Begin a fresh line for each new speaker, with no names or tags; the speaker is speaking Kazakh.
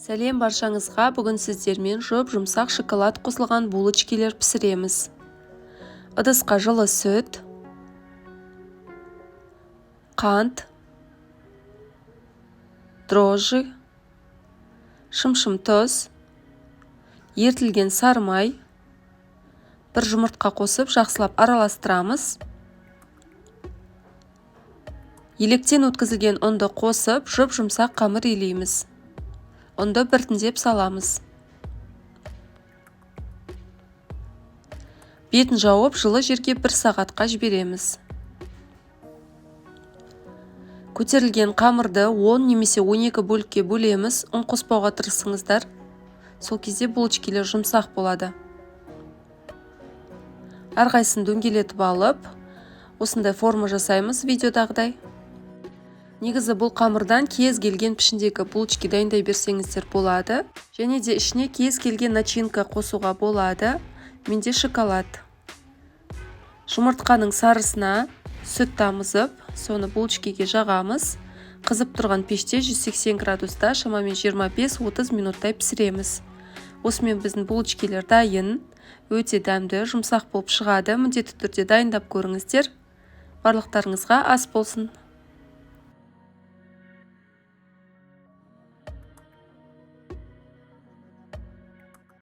Сәлем баршаңызға! Бүгін сіздермен жұп-жұмсақ шоколад қосылған булочкилер пісіреміз. Ыдысқа жылы сүт, қант, дрожжи, шымшым тұз, ерітілген сары май, бір жұмыртқа қосып жақсылап араластырамыз. Електен өткізілген ұнды қосып, жұп-жұмсақ қамыр илейміз. Ұнды біртіндеп саламыз. Бетін жауып, жылы жерге бір сағатқа жібереміз. Көтерілген қамырды 10 немесе 12 бөлікке бөлеміз. Ұн қоспауға тырысыңыздар. Сол кезде булочкилер жұмсақ болады. Әрқайсысын дөңгелетіп алып, осындай форма жасаймыз видеодағыдай. Негізі бұл қамырдан кез келген пішіндегі булочки дайындай берсеңіздер болады. Және де ішіне кез келген начинка қосуға болады. Менде шоколад. Жұмыртқаның сарысына сүт тамызып, соны булочкиге жағамыз. Қызып тұрған пеште 180 градуста шамамен 25-30 минуттай пісіреміз. Осымен біздің булочкилер дайын. Өте дәмді, жұмсақ болып шығады. Міндетті түрде дайындап көріңіздер. Барлықтарыңызға ас болсын.